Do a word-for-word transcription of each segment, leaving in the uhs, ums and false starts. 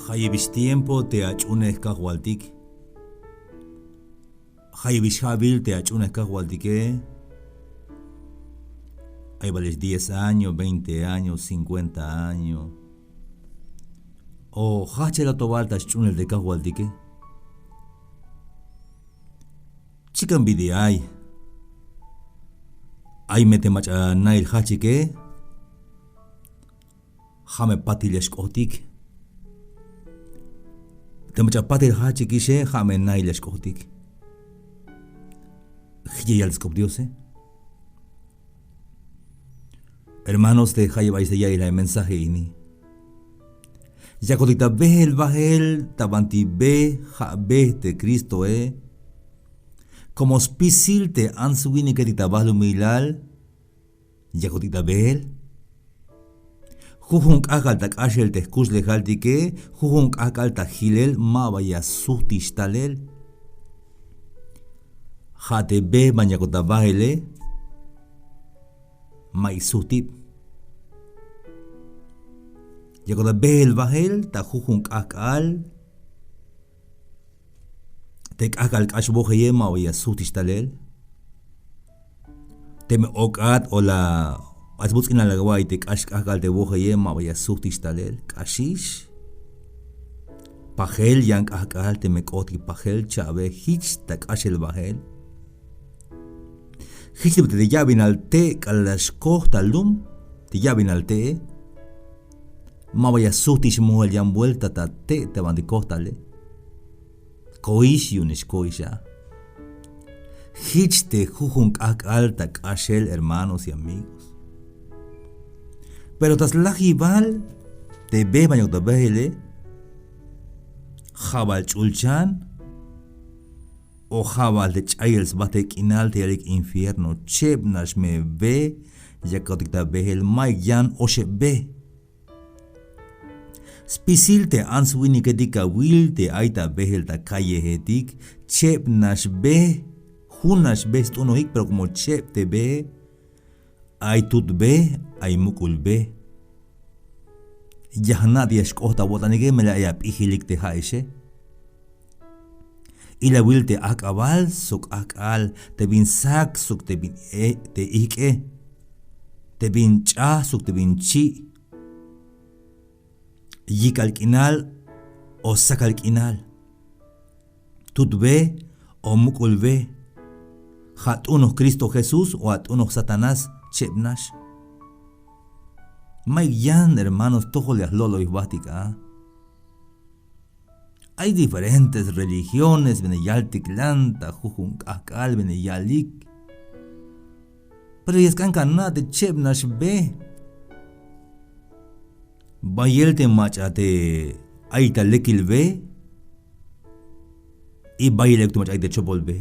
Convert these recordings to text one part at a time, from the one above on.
Jayebix tiempo te ach'unej Kajwaltik. Jayebix ja'bil te ach'unej Kajwaltike. Ay bal ex diez año, veinte año, cincuenta año. O jajchel atobal ta sch'unel te Kajwaltike. Chikan bi te ay. Ay me te mach'a nail jajchike. Ja' me patil ya xk'otik. Te mach'a patil jajchikixe, ja' me nail ya xk'otik. Jich ya yal te sk'op Diose. Hermanos, te jayeb ay sta ya'iyel a mensaje ini. Yakotik ta beel bael ta banti be, ja' be te Cristoe. Komo spisil te ants winiketik ta balumilal, yakotik ta beel. Jujun k'ajk'al ta k'axel te jkuxlejaltike, jujun k'ajk'al ta jilel, ma ba ya sujtix talel. Ja' te be ban yakot ta baele, ma'yuk sujtib. Yakot ta beel bael ta jujun k'ajk'al. Te k'ajk'al k'ax wojeye ma ba ya sujtix talel. Teme ok'at o la, ay sbuts' k'inal la awa'iy te k'ax k'ajk'al te wojeye ma ba ya sujtix talel. K'axix. Pajel yan k'ajk'al, teme k'otik pajel cha'be jich ta k'axel bael. Jich te ya'binal te' k'alal la xkoj ta lum, te ya'binal te'e. Ma ba ya sujtix mojel yan vuelta ta te' te banti kojtale. Koix yu'un ix koix a. Jich te jujun k'ajk'al ta k'axel, hermanos y amigos. Pero ta slajibal te be ban yakot ta beele, ja' bal ch'ulchan, o ja' bal te ch'ayel sbajtel k'inal te yalik infierno, cheb nax me be yakotik ta beel, ma'yuk yan oxeb be. Spisil te ants winiketik awil te ay ta beel ta callejetik, cheb nax be, jun nax be st'unojik, pero komo cheb te be, ay tut be, ay muk'ul be. Ya jna' te ya xk'ot ta awo'tanike, melel ay ap'ijilik te ja'exe. Ilawil te ajk'abal sok ajk'al, te bin sak sok te bin e, te ijk'e, te bin ch'a sok te bin chi', yik'al k'inal o sakal k'inal, tut be o muk'ul be, ja' t'unoj Cristo Jesús o a t'unoj Satanás, cheb nax. Ma'yuk yan, hermanos, tojol ya jlo'loy jbajtik a. Ay diferentes religiones, bin ya yaltiklan ta jujun k'ajk'al, bin ya yalik. Pero ya sk'an ka na' te cheb nax be. Bayel te mach'a te ay ta lekil be. Y bayel te mach'a ay ta chopol be.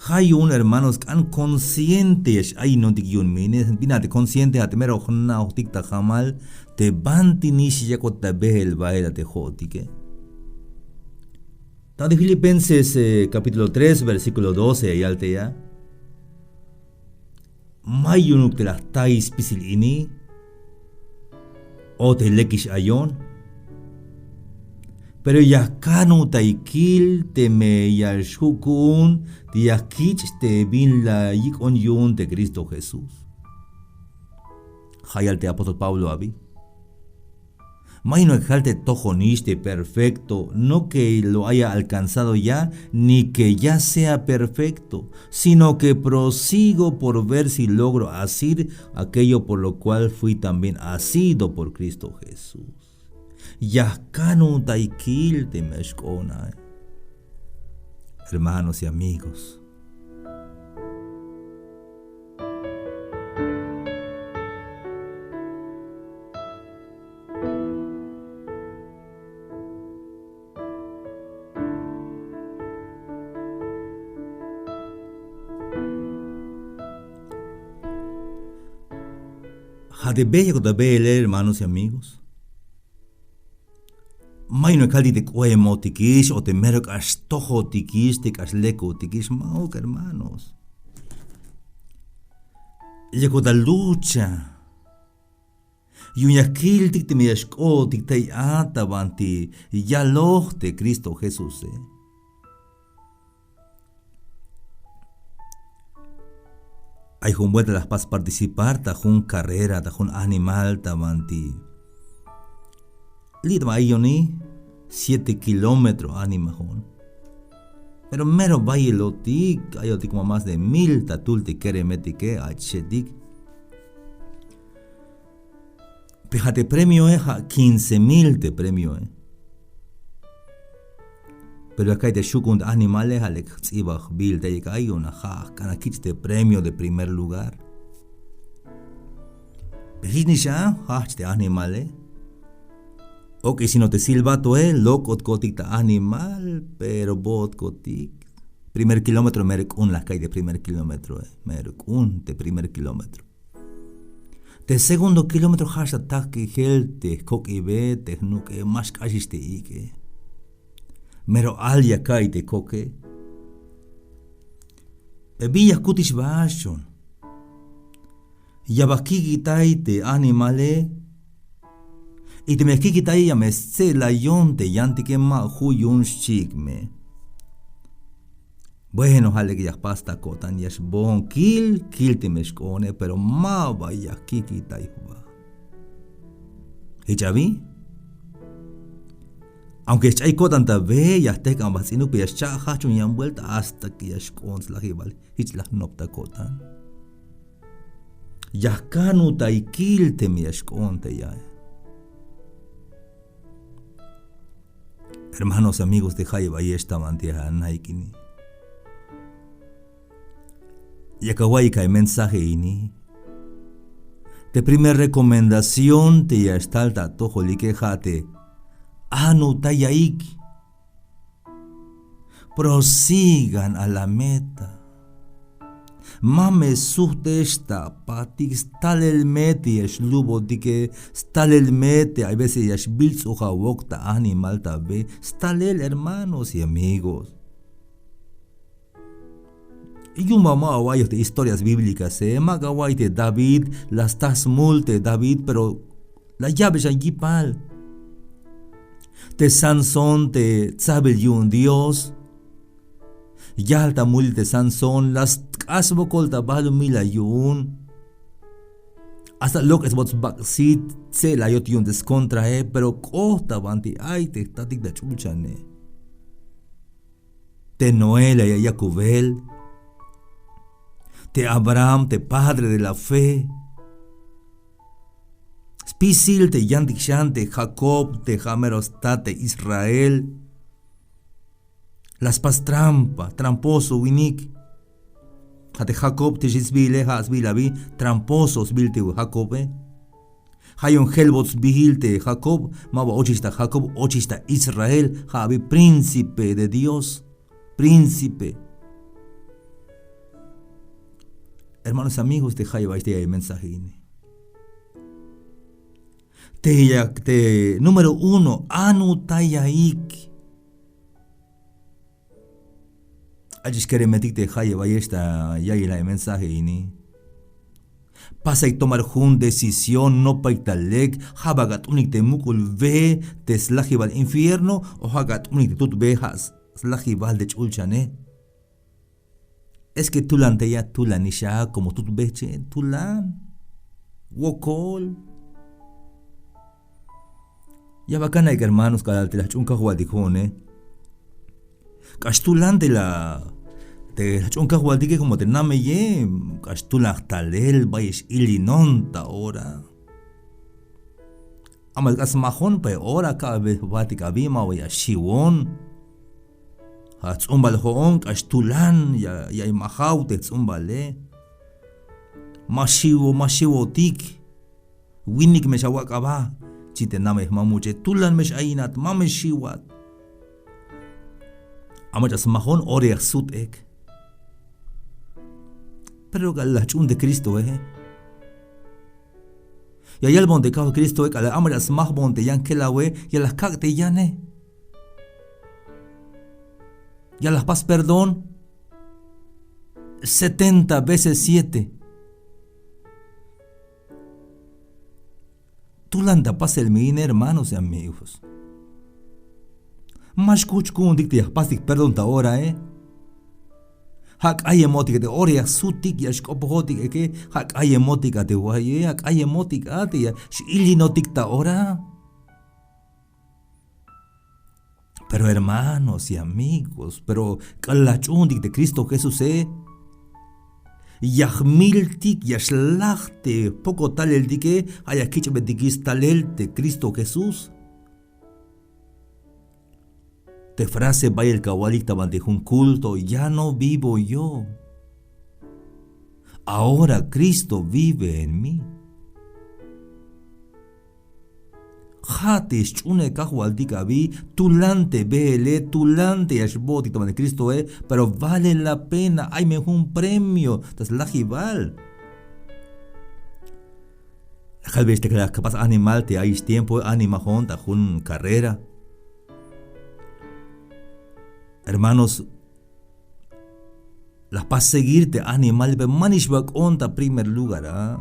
Ja' yu'un, hermanos, k'an consciente ya x-ayinotik yu'un mine, bin a te consciente, a te mero jna'ojtik ta jamal te banti nix yakot ta beel bael a te jo'otike. Ta te Filipenses, eh, capítulo tres, versículo doce, ya yal te ya. Ma yu'unuk te la jtaix spisil ini, o te lekix ayon. Pero ya jkanutay kil teme ya xju' ku'un te ya jkich' te bin la yik'on yu'un te Cristo Jesús. Ja' yal te apóstol Pablo abi. Ma yu'unuk ya jal te tojonix te perfecto, no que lo haya alcanzado ya, ni que ya sea perfecto, sino que prosigo por ver si logro asir aquello por lo cual fui también asido por Cristo Jesús. Ya jkanutay kil teme xk'oon a, hermanos y amigos. Ja' te be yakot ta beele, hermanos y amigos. Ma yu'un ya kaltik te k'oemotikix o te mero k'ax tojotikix, te k'ax lekotikix, ma'uk, hermanos. Yakot ta lucha. Yu'un ya kiltik teme ya xk'ootik tey a ta banti yaloj te Cristo Jesuse. Ay jun buelta la jpas participar ta jun carrera ta jun animal ta banti li' ta ba ay yu'uni siete kilómetro anima jo'on. Pero mero bayelotik ayotik ma más de mil ta tul te keremetike ach'ixetik. Pe ja' te premioe ja' quince mil te premioe. Pero ya ka'iy te xuk'un te animale ja' lek jts'ibaj jbiil tey ek ay yu'un a ja' jk'an akich te premio de primer lugar. Pe jich nix a jajch te animale. Ok'esino te silbatoe lok'otkotik ta animal pero bo'otkotik. Primer kilómetro mero k'un la ka'iy te primer kilómetroe, mero k'un te primer kilómetro. Te segundo kilómetro jajch ta tak'ijel te jkok'ibe te jnuk'e ma xk'axix te ik'e. Mero al ya ka'iy te koke. Pe bin ya jkutix ba xchon. Ya ba kikitay te animale. Y teme ya jkikitay ya me stse'layon te yantike ma ju' yu'un xchiik me. Bueno ja' lek ya jpas ta ko'tan ya xboon kil kil teme xk'oone pero ma ba ya jkikitay jba. Jich abi. Aunque ya xch'ay ko'tan ta be ya jtejk'an ba jts'inuk pero ya xcha' jajch'un yan buelta hasta que ya xk'oon slajibal jich la jnop ta ko'tan. Ya jkanutay kil teme ya xk'oon tey a. Hermanos amigos te jayeb ayex ta banti anaik ini. Yak awa'iyik a mensaje ini. Te primer recomendación te ya xtal ta atojolike ja' te anutayaik. Prosigan a la meta. Ma me sujt'ex ta apatik stalel me te ya xlubotike. Stalel me te hay veces ya xbilts'ujawok ta animal ta be stalel hermanos y amigos. Yu'un ba ma awa'iyoj te historias bíblicase ma k'awa'iy te David la sta smul te David pero la ya'be xan yipal. Te Sansón te tsabil yu'un Dios. Yal ta mulil te Sansón la stk'ax wokol ta balumilal yu'un. Hasta lok'esbot sbak'sit tse'layot yu'un te skontrae pero k'ot ta banti ay te jtatik ta ch'ulchane. Te Noé la ya' yakubel. Te Abraham te padre de la fe. Spisil te yantik xan te Jacob te ja' mero stat te Israel. La spas trampa tramposo winik. Ja' te Jacob te xi sbiile ja' sbiil abi tramposo sbiil te Jacobe. Ja' yu'un jelbot sbiil te Jacob ma ba ochix ta Jacob ochix ta Israel ja' abi príncipe de Dios. Príncipe. Hermanos amigos te jayeb ayex te ya mensaje ini. Te yak te número uno anutayaik. Ach'ix keremetik te jayeb ayex ta ya'iyel a mensaje ini. Pasaik tomar jun decisión nopaik ta lek ja' ba k'at'unik te muk'ul be te slajibal infierno o ja' k'at'unik te tut be ja' slajibal te ch'ulchane. Es ke tulan te ya tulan ix a komo tut be che tulan. Wokol. Ya ba kanaik hermanos k'alal te la jch'uun kajwaltik jo'one. K'ax tulan te la te la jch'uun kajwaltike komo te nameye k'ax tulan jtalel bayel x'ilinon ta ora. Amal k'ax smajon pe ora ka'be jbatik abi ma ba ya xiwon. Ja' jts'umbal jo'on k'ax tulan ya ya imajaw te jts'umbale. Ma xiwo ma xiwotik. Winik me xawak' aba. Chi te namey jmamuche tulan me x'ayinat ma me xiwat. A mach'a smajon ora ya jsut ek. Pero k'alal la jch'uun te Cristoe. Ya yalbon te kajwal Cristoe k'alal a mach'a smajbon te yan kelawe ya la jkak' te yane. Ya la jpas perdón setenta veces siete. Tulan ta pasel me in, hermanos y amigos. Ma xkuch ku'untik te ya jpastik perdón ta orae. Ja' k'ayemotik te ora ya jsutik, ya xk'opojotik eke, ja' k'ayemotik a te waye, ja' k'ayemotik a te ya x-ilinotik ta ora. Pero hermanos y amigos, pero k'alal la jch'uuntik te Cristo Jesuse, ya jmiltik, ya xlaj te poko taleltike, ja' ya kich'betikix talel te Cristo Jesús. Te frase bayel kawalik ta banti jun culto: "Ya no vivo yo, ahora Cristo vive en mí". Ja' te sch'uunel Kajwaltik abi, tulan te beele, tulan te ya xbootik ta banti Cristoe, pero vale la pena, ay me jun premio ta slajibal. La kalbeyex te la kapas animal te ayix tiempo, anima jo'on ta jun carrera. Hermanos, la jpas seguir te animal, pero manix ba k'oon ta primer lugar a.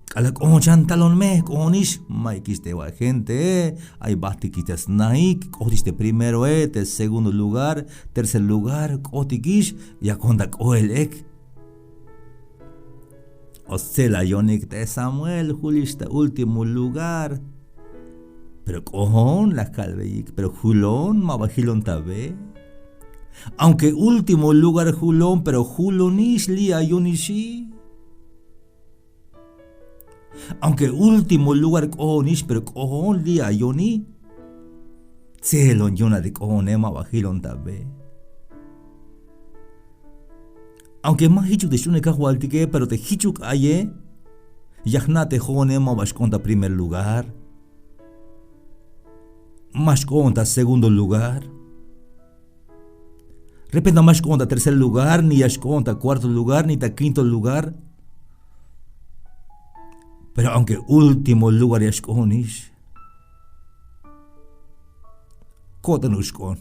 K'alal k'oon xan talon me, k'oonix, ma'yukix te wal gente, ay bajtikix ta snaik, k'otix te primeroe, te segundo lugar, tercer lugar, k'otikix, ya k'oon ta k'oel ek. O stse'el ayonik te Samuel, julix ta último lugar. Pero k'oon la kalbeyik, pero julon, ma ba jilon ta be. Aunque último lugar julon, pero julonix, li' ayonixi. Aunque último lugar k'oonix, pero k'oon, li' ayoni. Tse'elon yu'un a te k'oone, ma ba jilon ta be. Aunque ma jichuk te sch'uunel Kajwaltike, pero te jichuk aye, ya jna' te jo'one, ma ba xk'oon ta primer lugar, ma xk'oon ta segundo lugar. Repente ma xk'oon ta tercer lugar, ni ya xk'oon ta cuarto lugar, ni ta quinto lugar. Pero aunque último lugar ya xk'oonix, ko'tanuk xk'oon.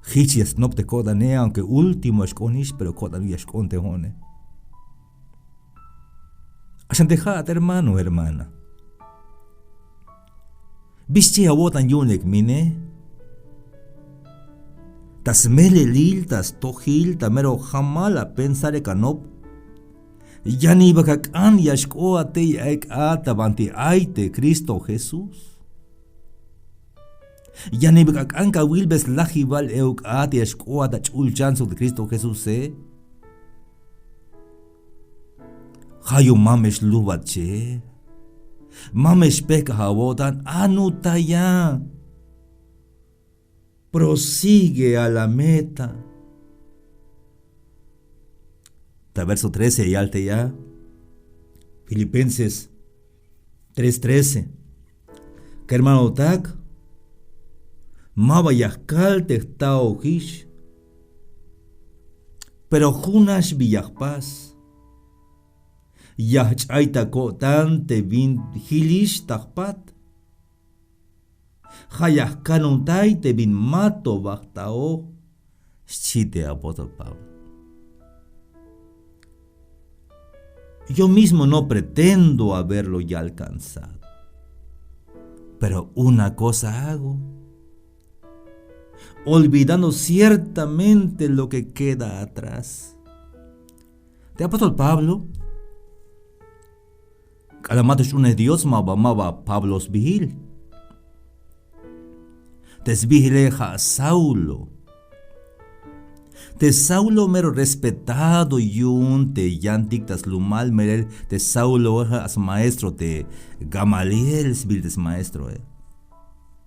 Jich ya snop te ko'tane, aunque último ya xk'oonix, pero ko'tanuk ya xk'oon te jo'one. Axan te ja'at, hermano, hermana, ¿bi xchi awo'tan yu'un lek mine? Ta smelelil, ta stojil, ta mero jamal apensar ek anop, yanibak ak'an ya xk'oat tey ek a ta banti ay te Cristo Jesús. Yanibak ak'an kawilbe slajibal euk a te ya xk'oat ta ch'ulchan sok te Cristo Jesuse. Ja' yu'un ma me xlujbat che, ma me xpejk'aj awo'tan, anutaya. Prosigue a la meta. Ta verso trece ya yal tey a, Filipenses tres trece. Kermanotak, ma ba ya jkal te jtaojix, pero junax bi ya jpas. Ya jch'ay ta ko'tan te bin jilix ta jpat. Ja' ya jkanuntay te bin mato ba jtaoj, xchi te apóstol Pablo. Yo mismo no pretendo haberlo ya alcanzado, pero una cosa hago, olvidando ciertamente lo que queda atrás. Te apóstol Pablo, k'alal mato sch'uunej Dios, ma ba, ma ba Pablo sbiil. Te sbiile ja' Saulo. Te Saulo mero respetado yu'un te yantik ta slumal, melel te Saulo ja' smaestro te Gamaliel sbiil te smaestroe.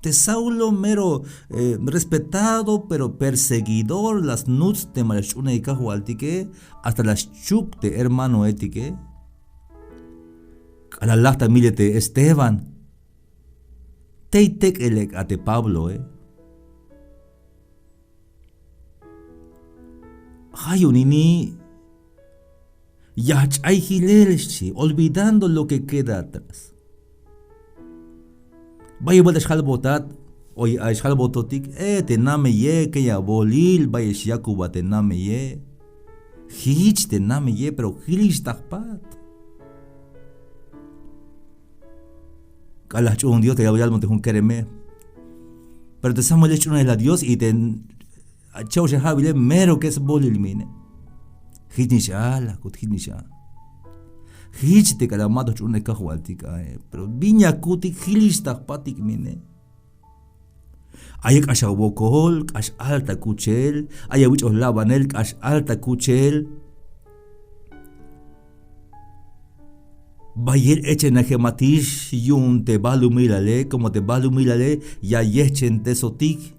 Te Saulo mero, eh, respetado, pero perseguidor, la snuts te ma la sch'uunej kajwaltike, hasta la schuk te hermanoetike. K'alal laj ta milel te Esteban, tey tek'el ek a te Pabloe. Ja' yu'un ini ya jch'ay jilel, xchi, olvidando lo que queda atrás. Bayel buelta xjalbotat, oy ay xjalbototik, e, te nameye, key abolil, bayel xyakubat te nameye. Jich te nameye, pero jilix ta jpat. K'alal jch'uun Dios te yalbon te jun kereme. Pero te Samuel sch'uunel a Dios y te che'oxel ja'wile mero que sbolil mine. Jich nix a, la kut, jich nix a. Jich te k'alal ma to jch'uunej Kajwaltik a, pero bin ya kutik, jilix ta jpatik mine. Ay k'ax awokol, k'ax al ta kuchel, ay awich'oj labanel, k'ax al ta kuchel. Bayel echenajematix yu'un te balumilale, como te balumilale ya yejchentesotik.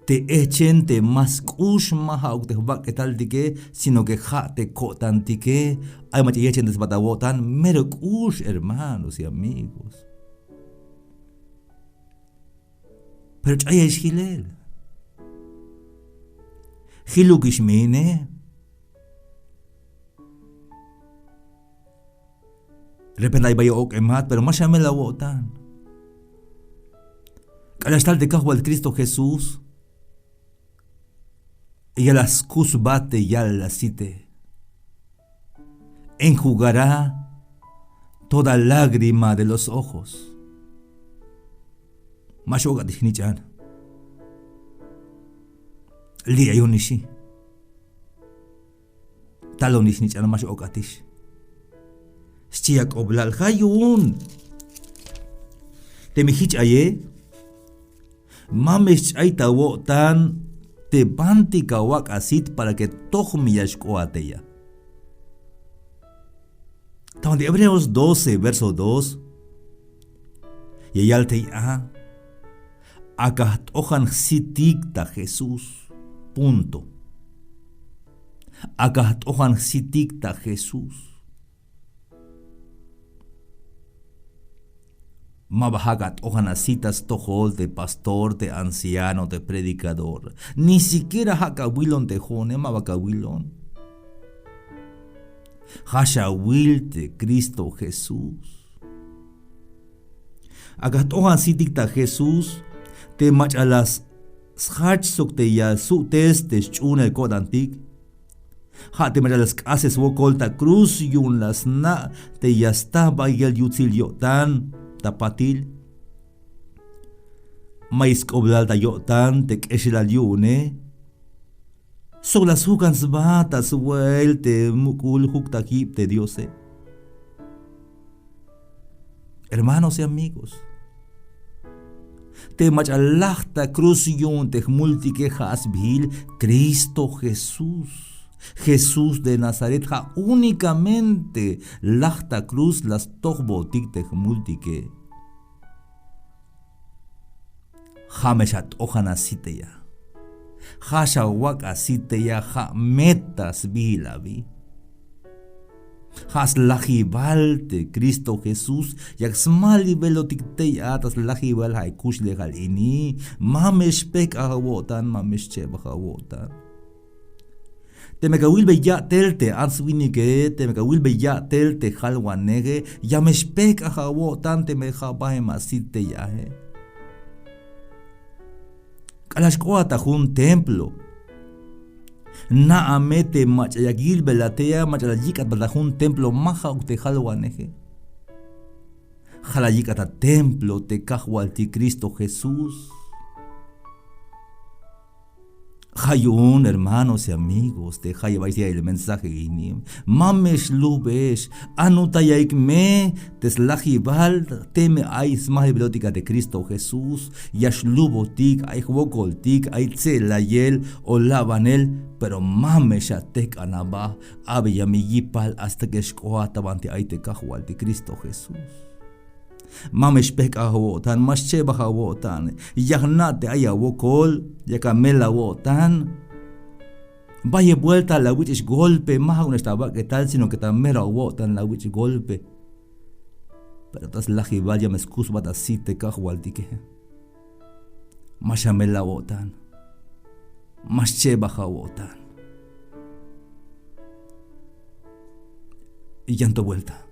Te echen te más k'ux ma ja'uk te jbak'etaltike, sino que ja' te ko'tantike. Ay mach'a yejchentesbat awo'tan, mero k'ux, hermanos y amigos. Pero ch'ayix jilel. Jilukix mine. Repente ay bayel ok'emat, pero ma xamel awo'tan. K'alal xtal te Kajwal Cristo Jesús, ya la skusbat te yal la site. Enjugará toda lágrima de los ojos. Ma x-ok'atix jnich'an. Li'ayonixi. Talonix jnich'an, ma x-ok'atix. Xchi ak'oblal, ja' yu'un. Teme jich aye, ma me xch'ay ta awo'tan te banti kawak' asit para que toj me ya xk'oat tey a. Ta banti Hebreos doce, verso dos, ya yal tey a: Ak'a jt'ojan jsitik ta Jesús. Punto. Ak'a jt'ojan jsitik ta Jesús. Ma ba ja' kat'ojan asit ta stojol te pastor, te anciano, te predicador. Ni siquiera ja' kawilon te jo'one, ma ba kawilon. Ja' xawil te Cristo Jesús. Ak'a jt'ojan jsitik ta Jesús te mach'a la sjach sok te ya su'tes te sch'uunel ko'tantik. Ja' te mach'a la sk'ases swokol ta cruz yu'un la sna' te ya sta bayel yutsil yo'tan ta patil. Mayuk sk'oblal ta yo'tan te k'exelal yu'une. Sok la sjukan sba ta swa'el te muk'ul juktajib te Diose. Hermanos y amigos, te mach'a laj ta cruz yu'un te jmultike ja' sbiil Cristo Jesús. Jesús de Nazaret, ja' únicamente laj ta cruz la stojbotik te jmultike. Ja' me xat'ojan asit tey a. Ja' xawak' asit tey a, ja' me ta sbiil abi. Ja' slajibal te Cristo Jesús, yak smajlibelotik tey a ta slajibal ja' kuxlejal ini. Ma me xpejk'aj awo'tan, ma me xchebaj awo'tan. Teme kawilbey ya'tel te ants winike, teme kawilbey ya'tel te jalwaneje, ya me xpejk'aj awo'tan teme ja' baem asit tey ae. K'alal xk'oat ta jun templo, na'a me te mach'a yak yilbelat tey a, mach'a la yik'atbat ta jun templo, ma ja'uk te jalwaneje. Ja' la yik'at ta templo te Kajwaltik Cristo Jesús. Ja' yu'un, hermanos y amigos, te jayeb ay ya'iyel mensaje ini, ma me xlubex, anutayaik me te slajibal teme ay smajlibelotik a te Cristo Jesús, ya xlubotik, ay jwokoltik, ay tse'layel o labanel, pero ma me xatejk'an aba, abi ya me yipal hasta que xk'oat ta banti ay te Kajwaltik Cristo Jesús. Ma me xpejk'aj awo'tan, ma xchebaj awo'tan. Ya jna' te ay awokol, yak amel awo'tan. Bayel buelta la awich'ix golpe, ma ja'uknax ta abak'etal, sino que ta mero awo'tan la awich' golpe. Pero ta slajibal ya me skusbat asit te Kajwaltike. Ma xamel awo'tan. Ma xchebaj awo'tan. Y yanto vuelta.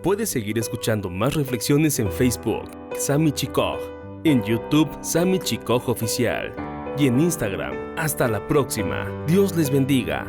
Puedes seguir escuchando más reflexiones en Facebook, Sami Chikoj, en YouTube, Sami Chikoj Oficial, y en Instagram. Hasta la próxima. Dios les bendiga.